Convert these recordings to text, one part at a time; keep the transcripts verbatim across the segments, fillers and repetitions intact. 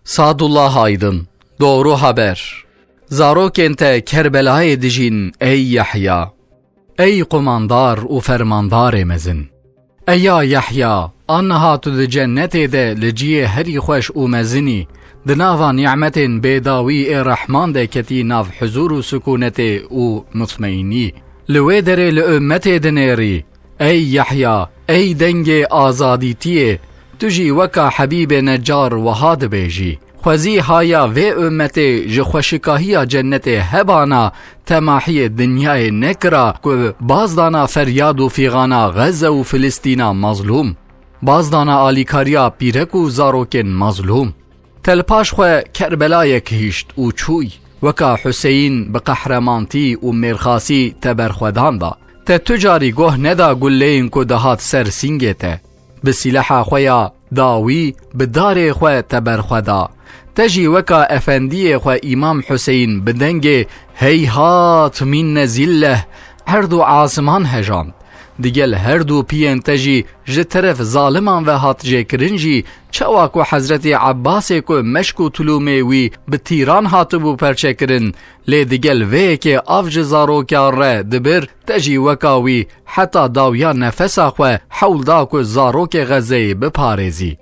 Sadullah Aydın, Doğru Haber. Zarokên te Kerbelayê dijîn, ey Yahya. Ey qumandar û fermandarê mezin. Eya Yahya, aniha tu di cennetê de li ciyê herî xweş û mezinî, di nava nîmetên bêdawî ê Rehman de ketî nav huzûr û sikûnetê û mutmeînî. Li wê derê li ummetê dinêrî. Ey Yahya, ey dengê azadîtiyê, tu jî weka Hebîbê Necar wiha dibêjî: Xwezî haya vê ummetê ji xweşikahiya cennetê hebana temahiyê dinyayê nekira ku bazdana feryad û fîxana Xezze û Filistîna mazlûm, bazdana alîkariya pîrek û zarokên mazlûm. Te li paş xwe Kerbelayek hişt û çûy. Weka Huseyîn bi qehremanî û mêrxasî te berxwedan da. Te tu carî goh neda gulleyên ku dihat ser sîngê te. Bi sîleha xwe ya dawî, bi darê xwe te berxwe da. Te jî weka efendiyê xwe Îmam Huseyîn bi dengê "Heyhat minne zilleh" erd û asiman hejand. Digel her du piyên te jî ji teref zaliman ve hat jêkirin jî, çawa ku Hezretî Ebbasê ku meşk û tulûmê wî bi tîran hatibû perçekirin, lê digel vê yekê av ji zarokan re dibir, te jî weka wî heta dawiya nefesa xwe hewl da ku zarokê Xezeyê biparêzî.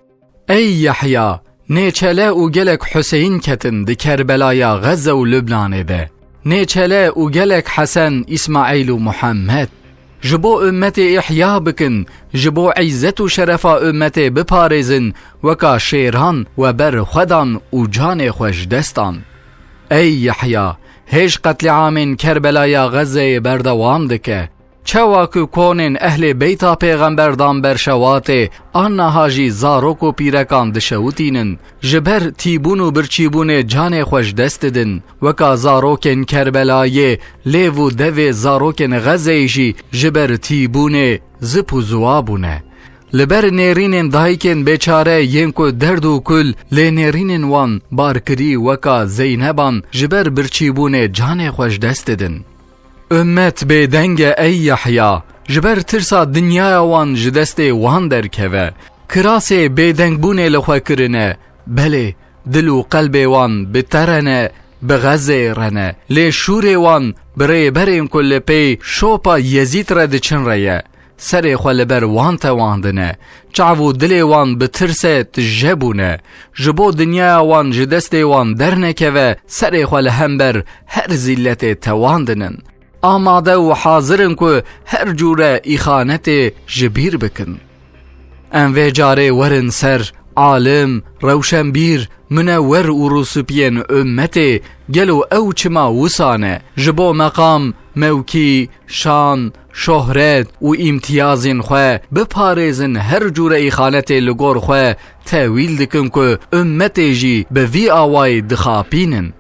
Ey Yehya, nêçele û gelek Huseyîn ketin di Kerbelaya Xezze û Lubnanê de. Nêçele û gelek Hesen, Îsmaîl û Muhammed. Ji bo ummetê îhya bikin, ji bo îzzet û şerefa ummetê biparêzin, weka şêran we ber xwe dan û canê xwe ji dest dan. Ey Yehya, hêj qetlîamên Kerbelaya Xezzeyê berdewam dike. Çawa ku konên ehlê beyta pêxember dan ber şewatê, aniha jî zarok û pîrekan dişewitînin, ji ber tîbûn û birçîbûnê canê xwe ji dest didin, weka zarokên Kerbelayê, lêv û devê zarokên Xezeyê jî ji ber tîbûnê zip û ziwa bûne. Li ber nêrînên dayikên bêçare yên ku derd û kul lê nêrînên wan barkirî weka Zeyneban ji ber birçîbûnê canê xwe ji dest didin. Ummet bêdeng e ey Yehya, ji ber tirsa dinyaya wan ji destê wan derkeve. Kirasê bêdengbûnê li xwe kirine, belê, dil û qelbê wan bi te re ne, bi Xezeyê re ne. Lê şûrê wan bi rêberên ku li pey şopa Yezîd re diçin re ye. Serê xwe li ber wan tewandine. Çav û dilê wan bi tirse tije bûne. Ji bo dinyaya wan ji destê wan dernekeve, serê xwe li hember her zîlletê tewandinin. Amade û hazir in ku her cûre îxanetê ji bîr bikin. Em vê carê werin ser alim, rewşenbîr, minewer û rûsipiyên ummetê, gelo ew çima wisa ne? Ji bo meqam, mewkî, şan, şohret û îmtiyazên xwe biparêzin, her cûre îxanetê li gor xwe tewîl dikin ku ummetê jî bi vî awayî dixapînin.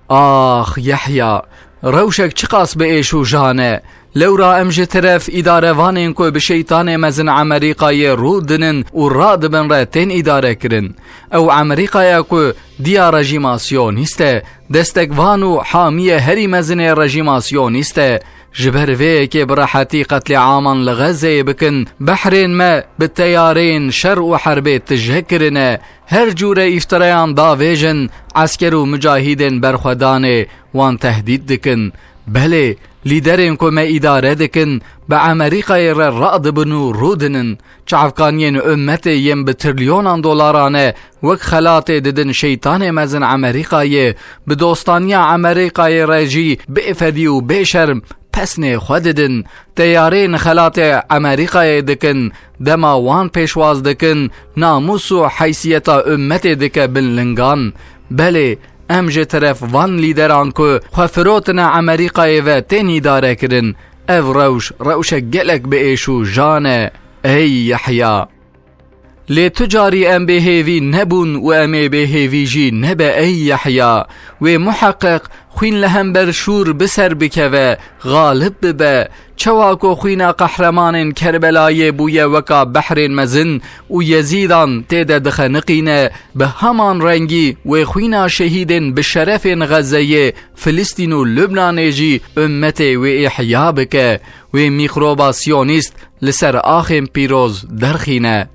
Ax, Yehya, rewşek çiqas bi êş û jan e. Lewra em ji teref îdarevanên ku bi şeytanê mezin Emerîkayê rû dinin û radibin re tên îdarekirin. Ew Emerîkaya ku diya rejîma siyonîst e, destekvan û hamiyê herî mezin ê rejîma siyonîst e. Ji ber vê yekê bi rehetî qetlîaman li Xezeyê bikin, behrên me bi teyareyên şer û herbê tije kirine, her cûre îftirayan davêjin, esker û mucahîdên berxwedanê wan tehdît dikin. Belê, lîderên ku me îdare dikin, bi Emerîkayê re radibin û rûdinin. Çavkaniyên ummetê yên bi trilyonan dolaran e, wek xelatê didin şeytanê mezin Emerîkayê, bi dostaniya Emerîkayê re jî bêfedî û bêşerm pesnê xwe didin. Teyarên xelatê Emerîkayê dikin, dema wan pêşwaz dikin, namûs û heysiyeta ummetê dike bin lingan. Belê, em ji teref van lîderan ku xwe firotine Emerîkayê ve tên îdare kirin. Ev rewş, rewşek gelek bi êş û jan e. Ey Yehya! Lê tu carî em bêhêvî nebûn û em ê bêhêvî jî nebe ey Yehya. Wê muheqeq xwîn li hember şûr bi ser bikeve, xalib bibe. Çawa ku xwîna qehremanên Kerbelayê bûye weka behrên mezin û Yezîdan tê de dixeniqîne, bi heman rengî wê xwîna şehîdên bi şerefên Xezeyê, Filistîn û Lubnanê jî ummetê wê îhya bike, wê mîkroba siyonîst li ser axên pîroz derxîne.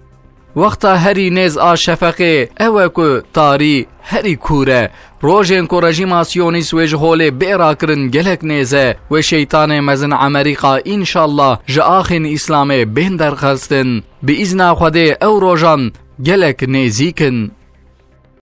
Wexta herî nêz a şefeqê ew e ku tarî herî kûr e. Rojên ku rejîma siyonîst wê ji holê bê rakirin gelek nêz e. Wê şeytanê mezin Amerîka înşallah ji axên Îslamê bên derxistin. Bi îzna Xwedê ew rojan gelek nêzîk in.